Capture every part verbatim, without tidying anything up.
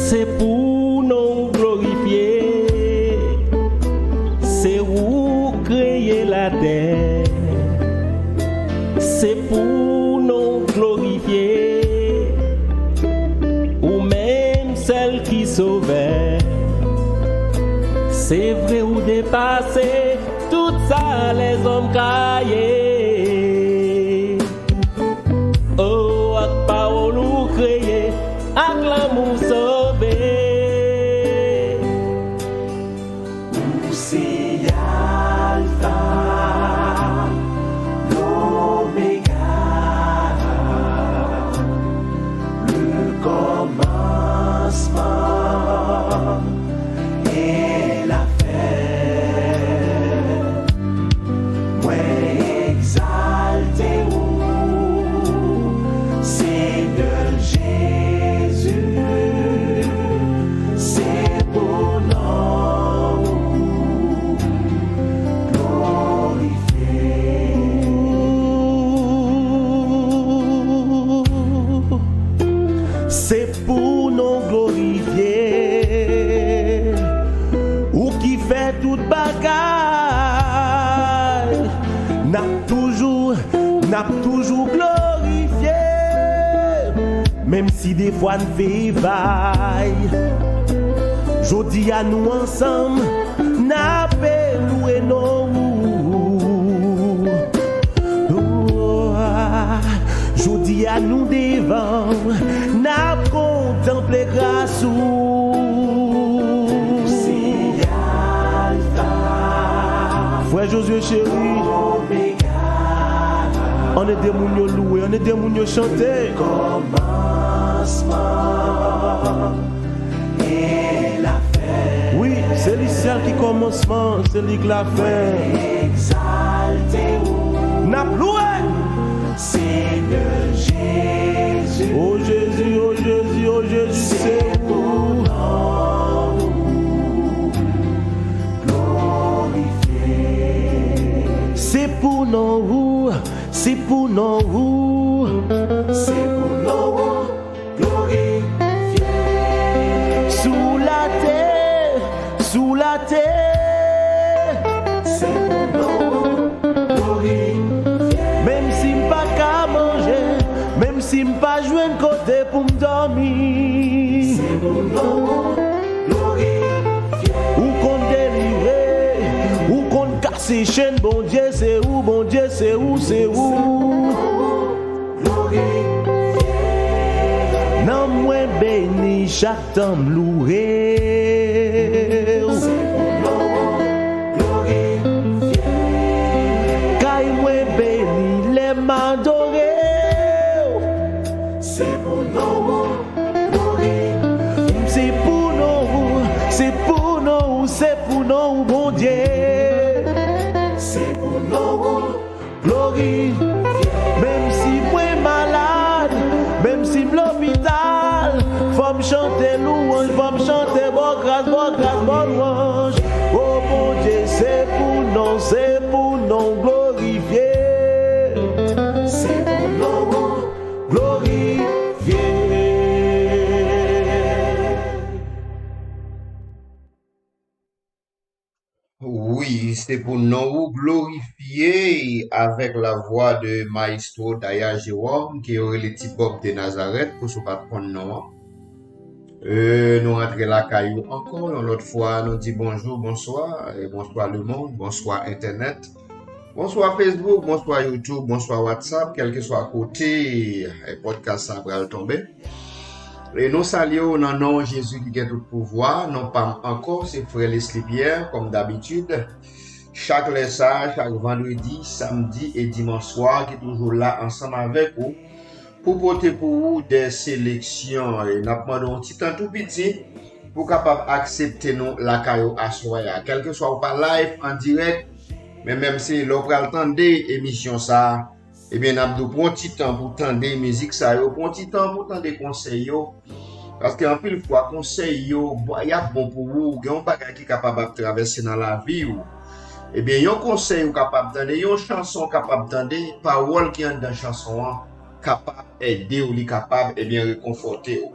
Se pou non w glorifye, se ou kreye latè. Se pou non w glorifye, ou menm sèl ki sovè. Se vre ou depase tout sa lèzòm ka ye. Oh, ak pawòl ou kreye, ak lanmou sove. Ou se Alfa, Lomega, le kòmansman e lafen. Mwen egzalte ou, Senyè Jezi, se pou non ou glorifye. Se pou non glorifye, ou ki fè tout bagay. N ap toujou, n ap toujou glorifye, menm si defwa n fè vay. Jodi a nou ansanm, n ap louwe non ou. Jodi a nou devan w, n ap kontanple gras ou. Se Alfa, frè Josué cheri, Omega, ann ede moun yo louwe, ann ede moun yo chante. Kòmansman e lafen. Wi, se li sèl ki kòmansman, se li k lafen. Egzalte ou. N ap louwe. Senyè Jezi. O Jezi, o Jezi, o Jezi, se ou. Glorifye. Se pou non ou, se pou non ou. Se pou non ou. Glorifye. Sou latè, sou latè. Se pou non ou glorifye. Menm si m pa ka manje, menm si m pa jwenn kote pou m dòmi. Se pou non ou glorifye. Ou konn delivre, ou konn kase chenn, Bondye se ou, Bondye se ou, se ou. Glorifye. Nanm mwen beni chak tan m louwe w. Se pou non ou glorifye. Kay mwen beni lè m adore w. Se pou non ou glorifye. Se pou non ou, se pou non ou, se pou non ou, Bondye. Se pou non ou. Glorifye. Menm si mwen malad, menm si m lopital, fò m chante lwanj, fò m chante ba w gras, ba w gras, ba w lwanj. O Bondye, se pou non, se pou non glorifye. Se pou non glorifye. Wi, se pou non ou glorifye avèk lavwa de Maestro Daya Jerome, ke yo rele Ti Bob de Nazareth, pou si w pa t konn non an. E, nou rantre lakay ou ankò, yon lòt fwa, nou di bonjou, bonswa, e bonswa lemonn, bonswa entènèt, bonswa Facebook, bonswa YouTube, bonswa WhatsApp, kèlkeswa kote, e, podcast sa pral tonbe. E nou salye w nan non Jezi ki gen tout pouvwa. Non pa m ankò, se frè Leslie Pierre, kòm dabitid. Chak lè sa, chak vandredi, samdi e dimanch swa, ki toujou la ansanm avèk ou pou pote pou ou de seleksyon. E n ap mande w yon ti tan tou piti pou w kapab aksepte nou lakay ou aswè a. Kèlkeswa ou pa live an dirèk, men menm si lè w pral tande emisyon sa a, ebyen, n ap di w pran ti tan pou tande mizik sa yo, pran ti tan pou tande konsèy yo. Paske anpil fwa, konsèy yo, bon, y ap bon pou ou. Gen yon bagay ki kapab ap travèse nan lavi w. Ebyen, yon konsèy ou kapab tande, yon chanson ou kapab tande, pawòl ki anndan chanson an kapab ede w, li kapab, ebyen, rekonfòte w.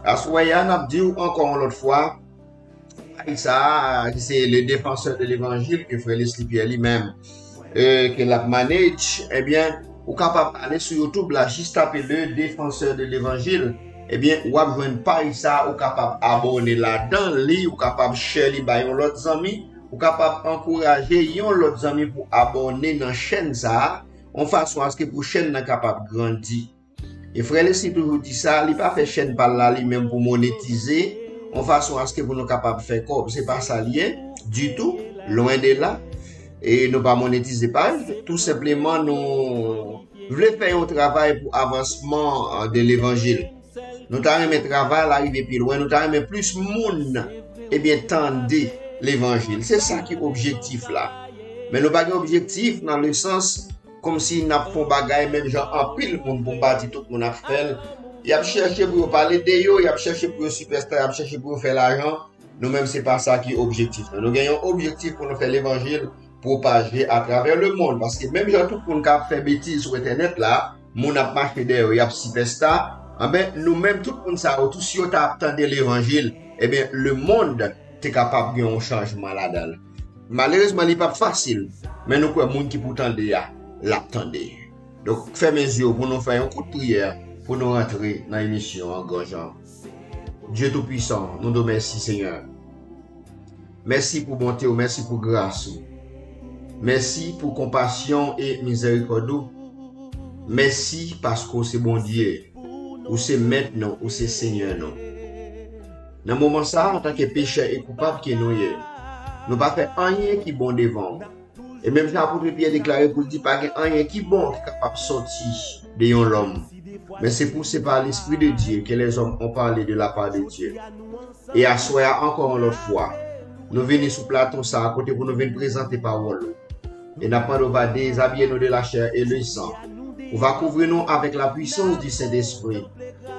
Aswè a, n ap di w ankò yon lòt fwa, paj sa a, ki se Le Défenseur de l'Évangile, ke frè Leslie Pierre li menm, e, ke l ap manage, ebyen, ou kapab ale sou YouTube la, jis tape Le Défenseur de l'Évangile, ebyen, w ap jwenn paj sa a, ou kapab abòne ladan li, ou kapab share li bay yon lòt zanmi, ou kapab ankouraje yon lòt zanmi pou abòne nan chèn sa a, yon fason aske pou chèn nan kapab grandi. E frè Leslie toujou di sa, li pa fè chèn pa l la li menm pou monetize, yon fason aske pou nou kapab fè kòb. Se pa sa l ye, ditou, lwen de la. E nou pa monetize paj, tou senpleman nou vle fè yon travay pou avansman, e, de levanjil. Nou ta renmen travay la rive pi lwen, nou ta renmen plis moun, ebyen, tande levanjil. Se sa ki objektif la. Men nou pa gen objektif nan le sans kòmsi n ap fè yon bagay menm jan anpil moun, pou m pa di tout moun ap fè l. Y ap chèche pou yo pale de yo, y ap chèche pou yo sipèsta, y ap chèche pou yo fè lajan. Nou menm, se pa sa ki objektif nou. Nou gen yon objektif pou nou fè levanjil pwopaje atravè lemonn. Paske menm jan tout moun ka ap fè betiz sou entènèt la, moun ap mache dèyè yo, y ap sipèsta, anben, nou menm, tout moun sa yo tou, si yo ta ap tande levanjil, ebyen, lemonn te kapab gen yon chanjman ladan l. Malerezman, li p ap fasil, men nou kwè moun ki pou tande a, l ap tande. Donk, fèmen zye w pou nou fè yon kout priyè pou nou rantre nan emisyon an, Gran Jan. Dye Toupisan, nou di w mèsi, Senyè. Mèsi pou bonte w, mèsi pou gras ou. Mèsi pou konpasyon e mizèrikòd ou. Mèsi paske w se Bondye. Ou se Mèt nou, ou se Senyè nou. Nan moman sa a, antanke pechè e koupab ke nou ye, nou pa fè anyen ki bon devan w. E menm jan apot Pyè deklare pou l di, pa gen anyen ki bon ki kapab sòti de yon lòm. Men se pou se pa Lespri de Dye ke lèzòm ont parlé de la part de Dieu. E aswè a, ankò yon lòt fwa, nou vini sou plato sa a kote pou nou vin prezante pawòl ou. E n ap mande w va dezabiye nou de la chair et le sang. Ou va kouvri nou avec la puissance du Saint-Esprit.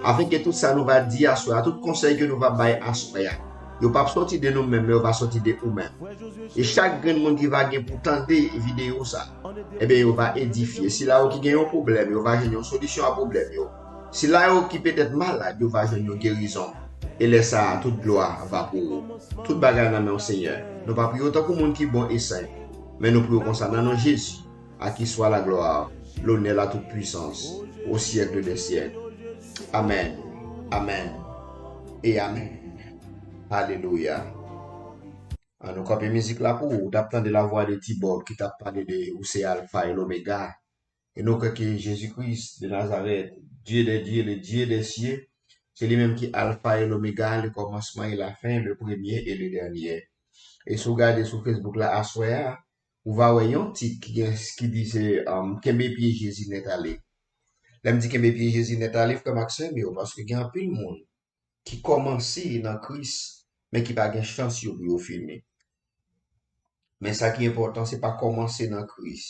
Afin ke tout sa nou va di aswè a, tout konsèy ke nou va bay aswè a, yo p ap sòti de nou menm, men yo va sòti de ou menm. E chak grenn moun ki va gen pou tande videyo sa, ebyen, yo va edifye. Sila yo ki gen yon pwoblèm, yo va jwenn yon solisyon a pwoblèm yo. Sila yo ki petèt malad, yo va jwenn yon gerizon. E lè sa a, tout glwa va pou ou. Tout bagay nan men w, Senyè. Nou pa priye w tankou moun ki bon e sen, men nou priye w konsa nan non Jezi, à qui soit la gloire, l'honneur, la toute puissance, au siècle des siècles. Amèn. Amèn. E amèn. Alelouya. An nou kanpe mizik la pou ou. Ou t ap tande la voix de Ti Bob ki t ap pale de ou se Alfa e Lomega. E nou kwè ke Jezi Kris de Nazarèt, Dieu des dieux, le Dieu des cieux, se li menm ki Alfa e Lomega, le commencement et la fin, le premier et le dernier. E si w gade sou Facebook la aswè a, ou va wè yon tit ki gen, ki di se, um, Kenbe pye Jezi nèt ale. Lè m di kenbe pye Jezi nèt ale, frè m ak sè m yo, paske gen anpil moun ki kòmanse nan Kris, men ki pa gen chans yo pou yo fini. Men sa ki enpòtan, se pa kòmanse nan Kris.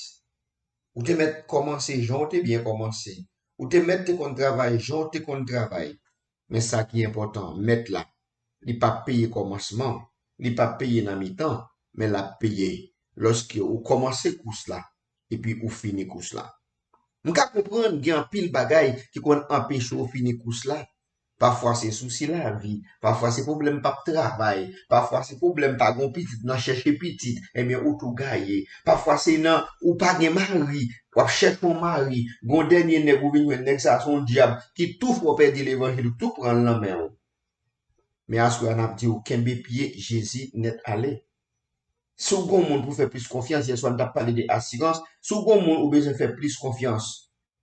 Ou te mèt kòmanse jan w te byen kòmanse. Ou te mèt te konn travay jan w te konn travay. Men sa ki enpòtan, mèt la, li p ap peye kòmansman, li p ap peye nan mitan, men l ap peye lòske ou kòmanse kous la, epi ou fini kous la. M ka konprann gen anpil bagay ki konn anpeche w fini kous la. Pafwa se sousi lavi, pafwa se pwoblèm p ap travay, pafwa se pwoblèm pa gon pitit, nan chèche pitit, ebyen ou tou gaye. Pafwa se nan ou pa gen mari, w ap chèche yon mari, gon dènye nèg ou vin jwenn nèg sa se yon dyab ki tou fè w pèdi levanjil, tou pran l nan men w. Men aswè a n ap di w kenbe pye Jezi nèt ale. Si w gon moun pou fè plis konfyans, yèswa n t ap pale de asirans, si w gon moun ou bezwen fè plis konfyans,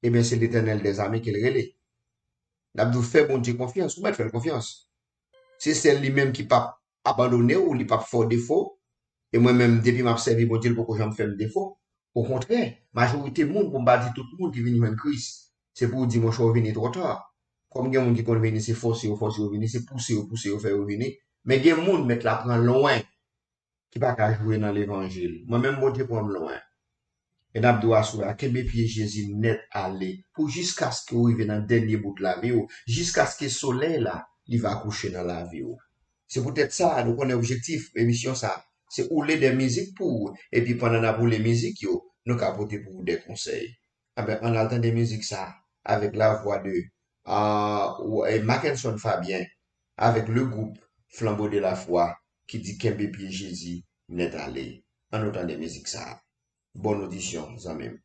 ebyen se Letènèl dèzame ke l rele. N ap di w fè Bondye konfyans, ou mèt fè l konfyans. Se sèl li menm ki p ap abandone w, li p ap fè w defo, e mwen menm depi m ap sèvi Bondye l poko janm fè m defo. Okontrè, majorite moun, pou m pa di tout moun ki vin jwenn Kris, se pou w di monchè w vini twò ta. Kòm gen moun ki konn vini se fòse yo fòse yo vini, se pouse yo pouse yo fè yo vini, men gen moun mèt la pran lwen ki pa ka jwe nan levanjil. Mwen menm Bondye pran m lwen. E n ap di w aswè a, kenbe pye Jezi nèt ale pou jiskaske w rive nan dènye bout lavi w, jiskaske solèy la li va kouche nan lavi w. Se poutèt sa nou konnen objektif emisyon sa se woule de mizik pou ou, epi pandan n ap woule mizik yo, nou ka pote pou ou de konsèy. Anben, ann al tande mizik sa avèk la vwa de, ah, Mackenson Fabien. avèk le gwoup Flambeau de la Foi ki di kenbe pye Jezi nèt ale. Ann nou tande mizik sa a. Bòn odisyon, zanmi m.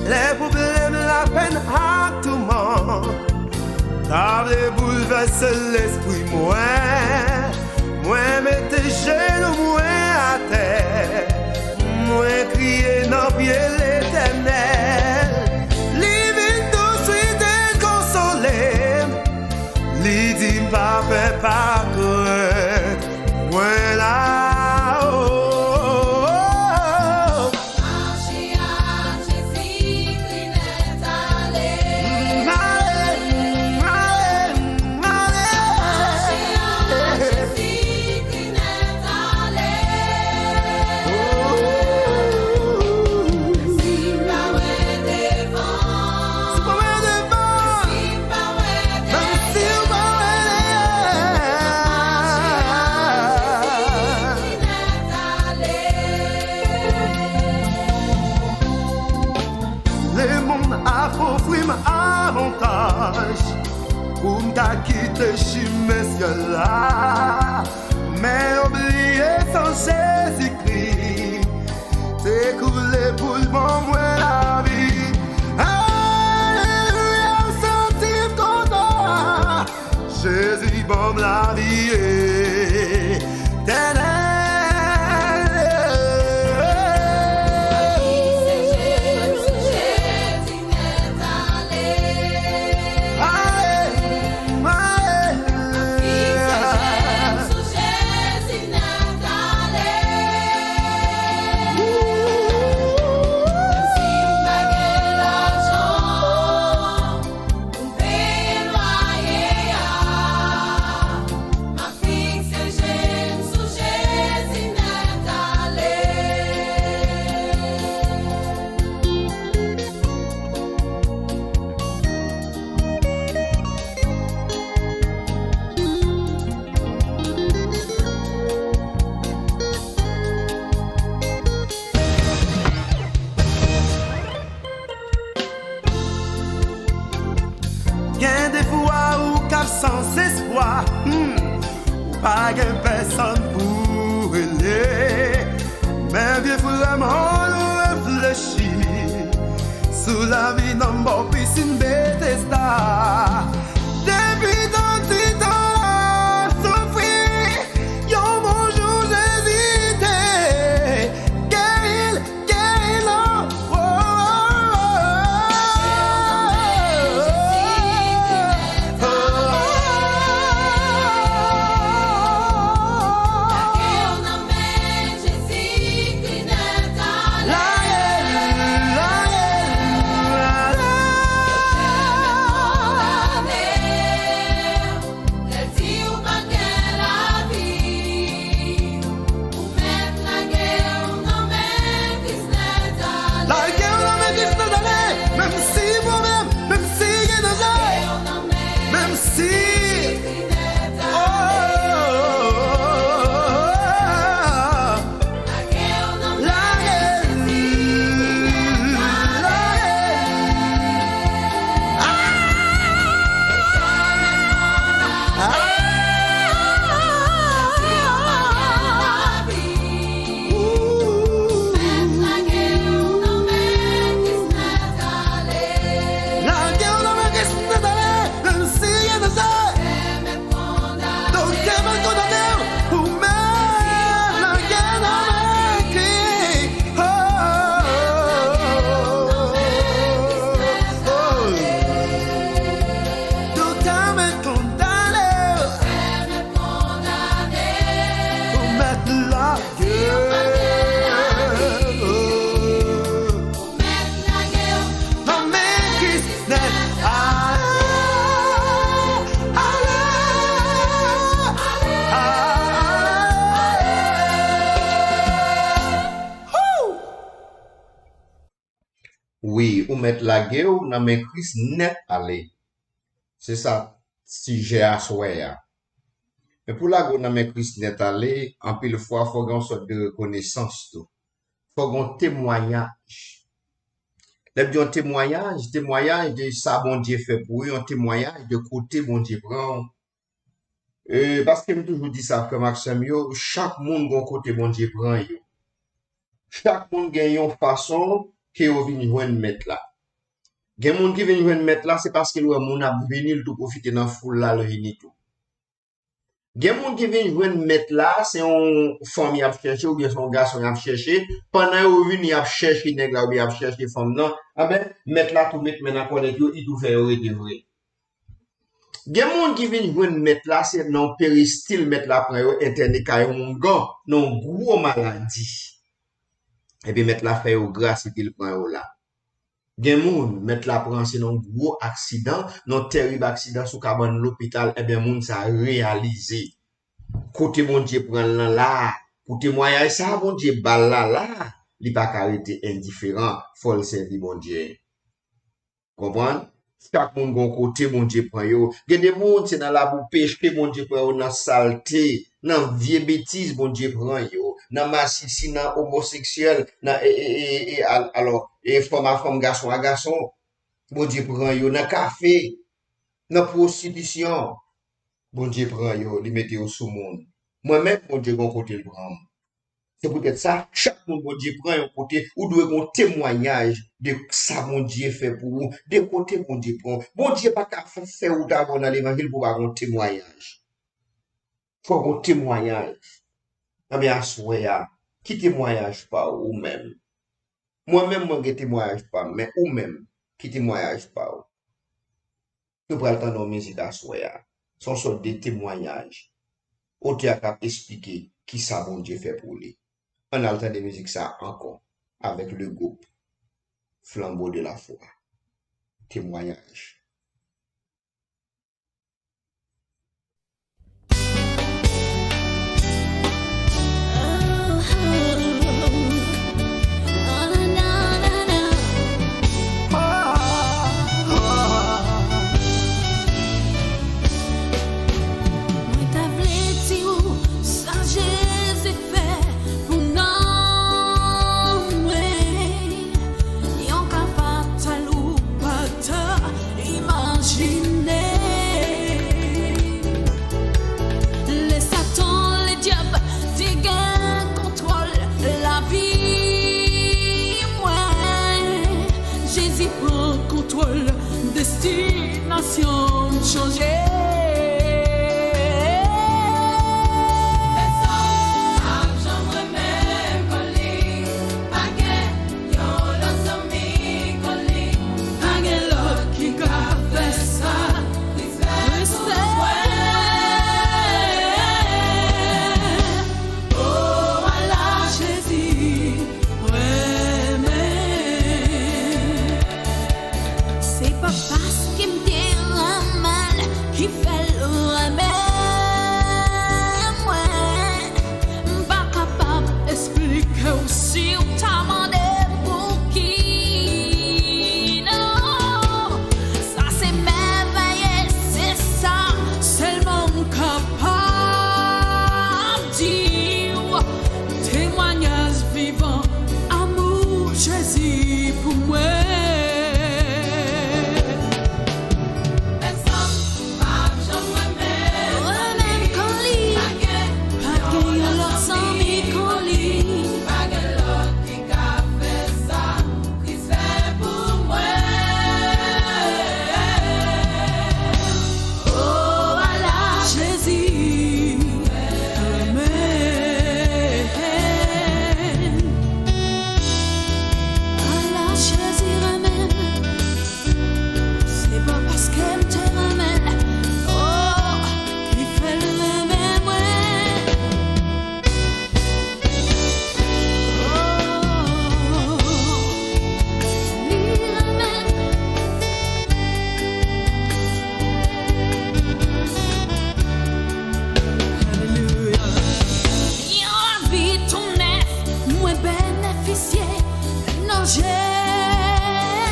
Lè pwoblèm, lapenn ak touman ta vle boulvèse lespri mwen, mwen mete jenou mwen atè, mwen kriye nan pye Letènèl. Li vin touswit e konsole m. Li di m pa pè, pa krent, mwen la, o, o, o. Mache ak Jezikri nèt ale. M ale, m ale, m ale. Mache ak Jezikri nèt ale. Si m pa wè devan, si m pa wè devan, si m pa wè dèyè, menm si w pa wè dèyè. Lemonn ap ofri m avantaj pou m ta kite chimen syèl la, men yo bliye san Jezikri te koule pou l ban mwen lavi. Alelouya, m santi m kontan. Jezi ban m lavi etènèl. Gen de fwa ou k ap san espwa, hmm, ou pa gen pèsonn pou rele. Men vye frè m, ann reflechi sou lavi nan bò pisin Betesda. Depi tan ti tan l ap soufri, yon bon jou Jezi te geri l, geri l. Oh, oh, oh, oh. Wi, ou mèt lage w nan men Kris nèt ale. Se sa sijè aswè a. Men pou lage w nan men Kris nèt ale, anpil fwa fò gen yon sòt de rekonesans tou. Fò gen yon temwayaj. Lè m di yon temwayaj, temwayaj de sa Bondye fè pou ou, yon temwayaj de kote Bondye pran w. E, paske m toujou di sa, frè m ak sè m yo, chak moun gon kote Bondye pran yo. Chak moun gen yon fason ke yo vin jwenn Mèt la. Gen moun ki vin jwenn Mèt la, se paske l wè moun ap vini, l tou pwofite nan foul la, l vini tou. Gen moun ki vin jwenn Mèt la, se yon fanm y ap chèche oubyen se yon gason y ap chèche. Pandan yo vini, y ap chèche nèg la oubyen y ap chèche fanm nan, anben, Mèt la tou met men nan kòlèt yo, li tou fè yo rete vre. Gen moun ki vin jwenn Mèt la, se nan yon peristil Mèt la pran yo entène kay yon oungan, nan yon gwo maladi. Epi Mèt la fè yo gras epi l pran yo la. Gen moun, Mèt la pran se nan yon gwo aksidan, nan yon tèrib aksidan sou kabann lopital, ebyen moun sa reyalize kote Bondye pran l nan la, pou temwayaj sa Bondye ba l la la, li pa ka rete endiferan, fò l sèvi Bondye. Konprann? Chak moun gon kote Bondye pran yo. Gen de moun, se nan labou peche Bondye pran yo, nan salte, nan vye betiz Bondye pran yo, nan masisi, nan omoseksyèl, nan, e, e, e, e, al-, alò, e, fanm a fanm, gason a gason, Bondye pran yo, nan kafe, nan pwostitisyon, Bondye pran yo, li mete yo sou moun. Mwen menm, Bondye gon kote l pran m. Se poutèt sa, chak moun Bondye pran yon kote, ou dwe gen yon temwayaj de sa Bondye fè pou ou, de kote Bondye pran w. Bondye pa ka fè, fè wout avè w nan levanjil pou w pa gen yon temwayaj. Fò w gen yon temwayaj. Anben aswè a, ki temwayaj pa w ou menm? Mwen menm, mwen gen temwayaj pa m, men ou menm, ki temwayaj pa w? Nou pral tande yon mizik aswè a. Se yon sòt de temwayaj. Otè a k ap esplike kisa Bondye fè pou li. Ann al tande mizik sa a ankò avèk le gwoup Flambeau de la Foi. Temwayaj. Mwen ta vle di w sa Jezi fè pou nanm mwen. Yon ka fatal ou pa ta imajine. Lè Satan, lè dyab te gen kontwòl lavi mwen, Jezi pran kontwòl, destinasyon m chanje. Pèsonn p ap janm renmen m kon li. Pa gen yon lòt zanmi kon li. Pa gen lòt ki ka fè sa Kris fè pou mwen. O, ala Jezi renmen. Se pa paske m te renmen l ki fè l renmen mwen. M pa kapab esplike w si w ta mande m pouki. Non, sa se mèvèye, se sa sèlman m kapab di w. Temwayaj vivan amou Jezi pou mwen. Pèsonn p ap janm renmen m kon li. Pa gen yon lòt zanmi kon li. Pa gen lòt ki ka fè sa Kris fè pou mwen. O, ala Jezi renmen. Ala Jezi renmen. Se pa paske m te renmen l, o, ki fè l renmen mwen. O, li renmen m. Alelouya. Yon lavi tou nèf, mwen benefisye nan Jezi.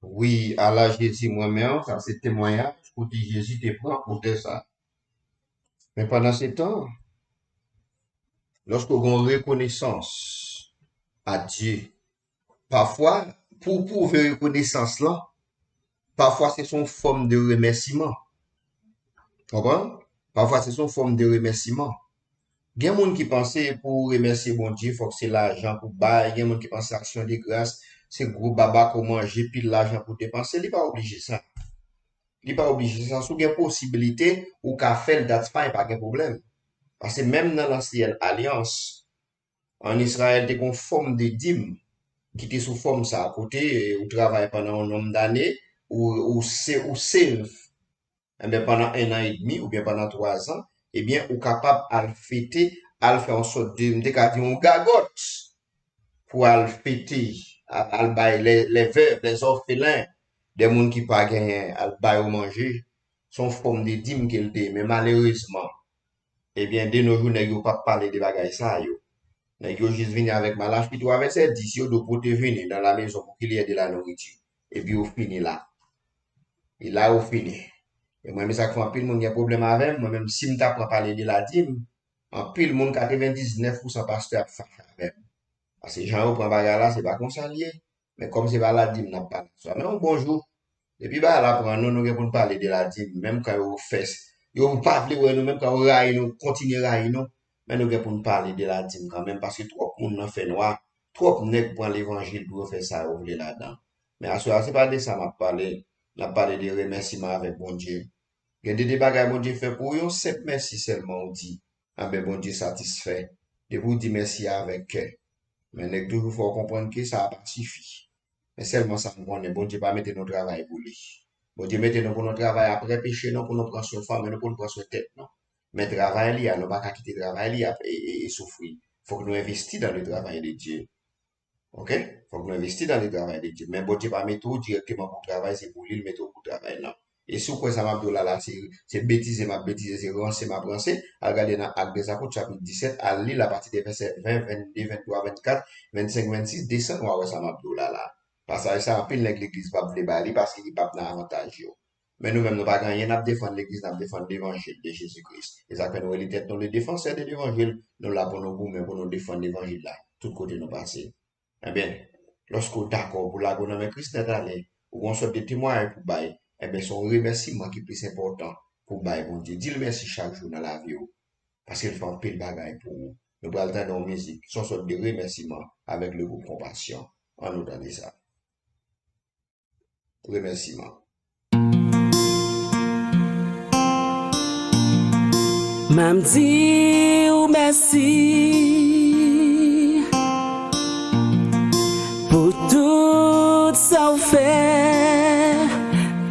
Wi, ala Jezi m renmen an, sa se temwayaj kote Jezi te pran pou tè sa. Men pandan se tan, lòske w gen yon rekonesans a Dye, pafwa, pou w pwouve rekonesans lan, pafwa se sou yon fòm de remèsiman. Konprann? Pafwa se sou yon fòm de remèsiman. Gen moun ki panse pou w remèsye Bondye, fòk se lajan pou bay. Gen moun ki panse aksyon de gras, se gwo baba ke w manje, pil lajan pou w depanse. Li pa oblije sa. Li pa oblije sa. Si w gen posiblite, ou ka fè l, that's fine, pa gen pwoblèm. Paske menm nan lansyèn alyans, ann Izrayèl, te gen yon fòm de dim ki te sou fòm sa a, kote, eh, ou travay pandan yon nonm dane, ou, ou se, ou save, enben, pandan en an edmi oubyen pandan twa zan, ebyen, ou kapab al fete, al fè yon sòt de, m te ka di yon gagòt pou al fete, al, al bay les, les veuves, les orphelins, de moun ki pa genyen, al ba yo manje. Se yon fòm de dim ke l te ye. Men malerezman, ebyen, de nos jours, nèg yo p ap pale de bagay sa yo. Nèg yo jis vini avèk malach pito avèk sè dis yo, di w pote vini dans la maison pour qu'il y ait de la nourriture. Epi yo fini la. E la yo fini. E mwen, men sa k fè anpil moun gen pwoblèm avè m, mwen menm, si m ta pran pale de ladim, anpil moun, katrevendiznèf pousan pastè ap fache avè m. Paske jan yo pran bagay la, se pa konsa l ye. Men kòm se pa ladim n ap pale aswè, men yon bon jou, depi bagay la pran nou, nou gen pou n pale de ladim. Menm kan yo fè, yo pa vle wè nou, menm kan yo rayi nou, kontinye rayi nou, men nou gen pou n pale de ladim kanmenm, paske twòp moun nan fènwa, twòp nèg pran levanjil pou yo fè sa yo vle ladan. Men aswè a, se pa de sa m ap pale, n ap pale de remèsiman avèk Bondye. Gen de, de bagay Bondye fè pou ou, yon senp mèsi sèlman ou di, anben, Bondye satisfè. Depi w di mèsi avèk kè. Men nèg toujou fè w konprann ke sa a pa sifi. Men sèlman sa m konnen, Bondye pa mete nou travay pou li. Bondye mete nou pou nou travay apre peche nou, pou nou pran swen fanmi nou, pou nou pran swen tèt nou. Men travay li a, nou pa ka kite travay li a e, e, e soufri. Fòk nou envesti dans le travail de Dieu. Oke? Fòk nou envesti dans le travail de Dieu. Men Bondye pa mete w dirèkteman pou travay, se pou li l mete w pou travay nan. E si w kwè sa m ap di w la la, se, se betize m ap betize, se ranse m ap ranse, al gade nan Actes des Apôtres, chapit disèt, al li l apati de vèsè ven, vennde, venntwa, vennkat, vennsenk, vennsis, desann, w a wè sa m ap di w la la. Pasaj sa, anpil nèg legliz p ap vle bay li paske li p ap nan avantaj yo. Men nou menm, nou pa gen anyen n ap defann legliz, n ap defann levanjil de Jezi Kris. E sa k fè nou rele tèt nou le défenseur de l'évangile. Nou la pou nou goumen, pou nou defann levanjil la, tout kote nou pase. Enben, lòske w dakò pou lage w nan men Kris nèt ale, ou gen yon sòt de temwayaj pou bay, enben, se yon remèsiman ki plis enpòtan pou bay Bondye. Di l mèsi chak jou nan lavi w, paske l fè anpil bagay pou ou. Nou pral tande yon mizik, se yon sòt de remèsiman avèk le gwoup Konpasyon. Ann nou tande sa. Remèsiman. M ap di w mèsi pou tout sa w fè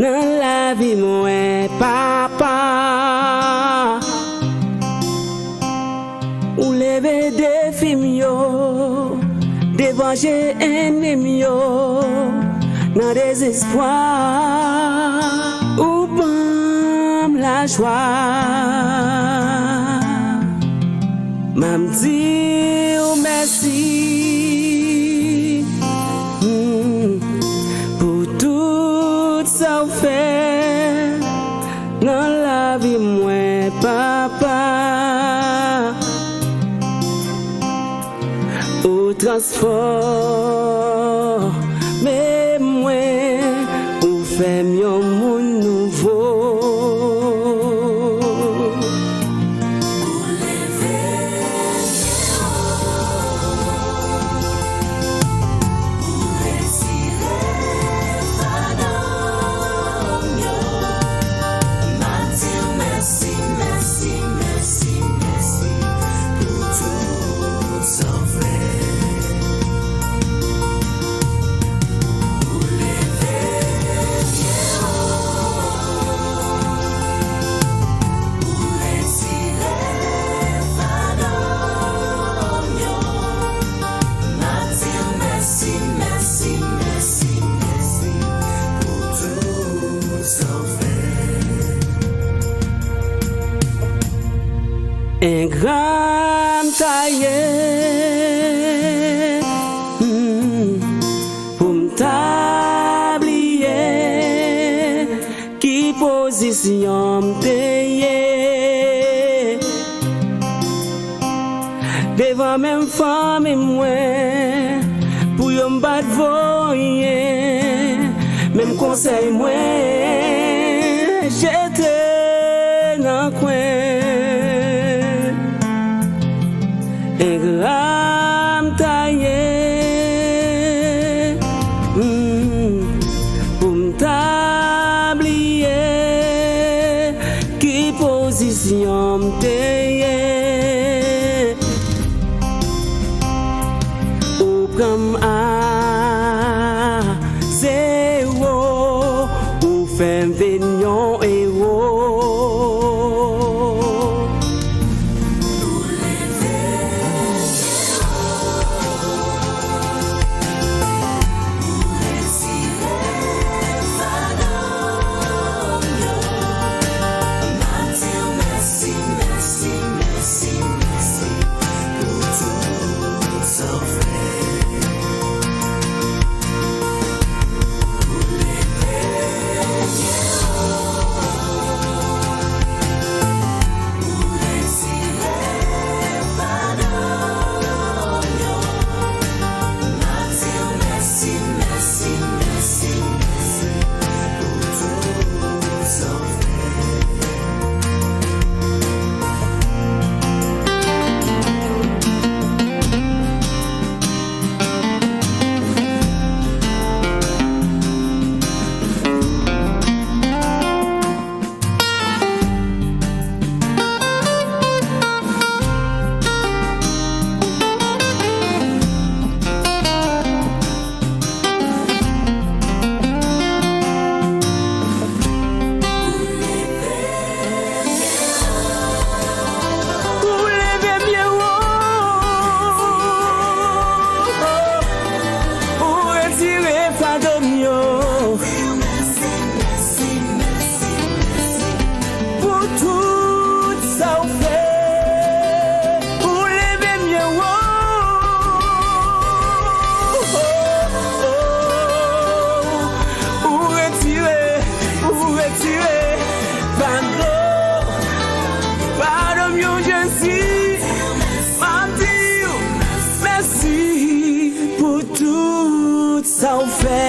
nan lavi mwen, Papa. Ou leve defi m yo devan je ènmi m yo nan dezespwa. Ou ban m lajwa. M ap di w mèsi, mm, pou tout sa w fè nan lavi mwen, Papa. Ou transfòme mwen, ou fè m yon moun nouvo. Ou leve m byen wo. Ou retire fado m yo. M ap di w mèsi, mèsi, mèsi, mèsi pou tout sa w fè. Ou leve m byen wo. Ou retire fado m yo. M ap di w mèsi, mèsi, mèsi, mèsi pou tout sa w fè. Engra m ta ye, mm, pou m ta bliye pozisyon m te ye devan menm fanmi mwen, pou yo m pa t voye menm konsèy mwen jete nan kwen. Engra m ta ye, mm, pou m ta bliye ki pozisyon m te ye. Ou pran m a zewo, ou fè m vin yon ewo. Ou leve m byen wo, ou retire fado m yo. Pou tout sa w fè, ou leve m byen wo. Ou retire, ou retire fado, fado m yo, Jezi. M ap di w mèsi pou tout sa w fè.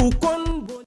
Ou konn Bon-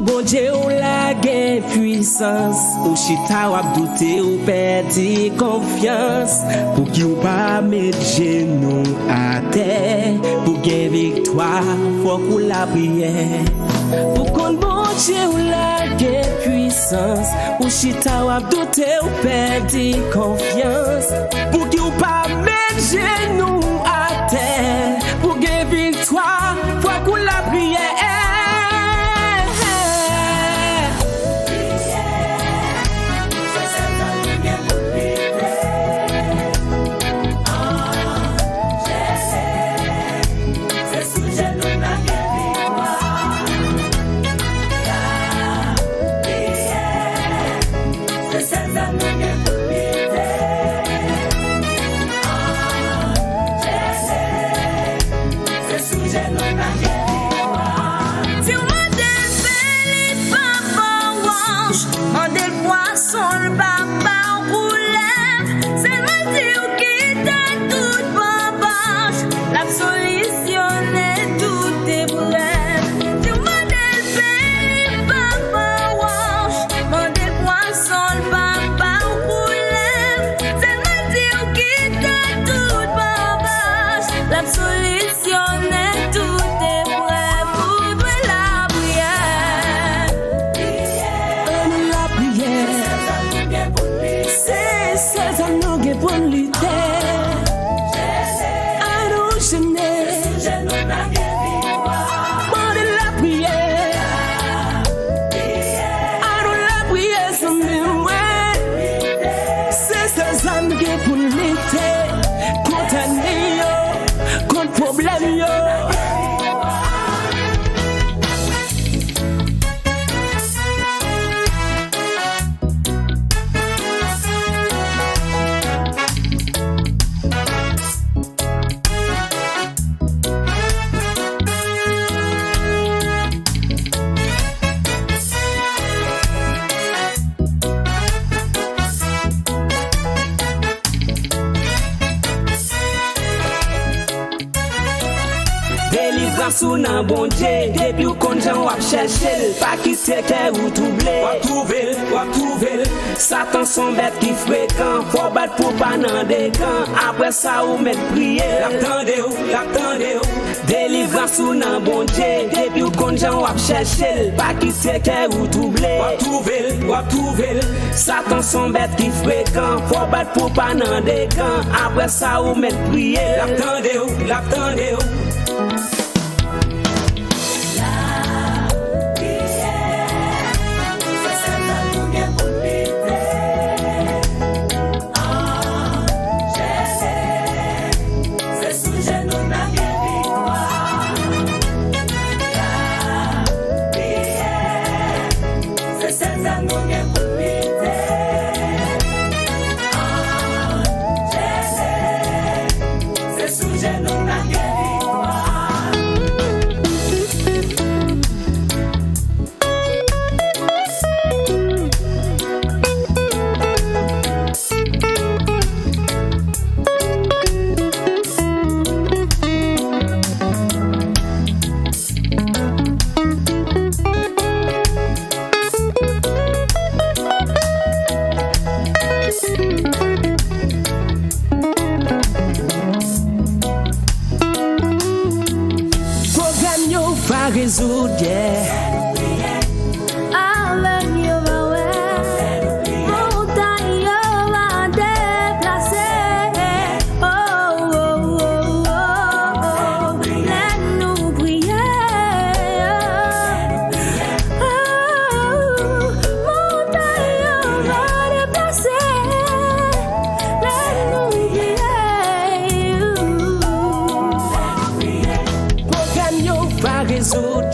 Bondye w la gen pwisans, ou chita w ap doute, ou pèdi konfyans. Pouki w pa met jenou atè? Pou gen viktwa, fòk ou lapriyè. Ou konn Bondye w la gen pwisans, ou chita w ap doute, ou pèdi konfyans. Pouki w pa met jenou atè? Pou gen viktwa, fòk ou lapriyè. Se sèl zam nou gen pou n lite. An jene, se sou jenou n ap gen viktwa. Si w mande l pen, li p ap ba w wòch. Mande l pwason, l p ap ba w koulèv. Sèlman di w kite tout banbòch. L ap solisyone tout eprèv. Si w mande l pen, li p ap ba w wòch. Mande l pwason, l p ap ba w koulèv. Sèlman di w kite tout banbòch. L ap solisyone tout eprèv. Ou dwe lapriyè. An nou lapriyè. Se sèl zam nou gen pou n lite. An nou jene. Mande lapriyè. An nou lapriyè, zanmi mwen. Se sèl zam gen pou n lite. Kont ènmi yo, kont pwoblèm yo. Delivrans ou nan Bondye, depi w konn jan w ap chèche l, pa kite kè ou twouble. W ap twouve l, w ap twouve l. Satan s on bèt ki frekan, fò w bat pou w pa nan dekan. Apre sa, ou mèt priye. L ap tande w, l ap tande w. Delivrans ou nan Bondye, depi w konn jan w ap chèche l, pa kite kè ou twouble. W ap twouve l, w ap twouve l. Satan s on bèt ki frekan, fò w bat pou w pa nan dekan. Apre sa, ou mèt priye. L ap tande w, l ap tande w. Pwoblèm yo va rezoud, yeah. Avèg yo va wè, montay yo va deplase. Oh, oh, oh, oh, oh. Lè nou priye, oh, montay yo va deplase. Lè nou priye, oh. Pwoblèm yo p Tout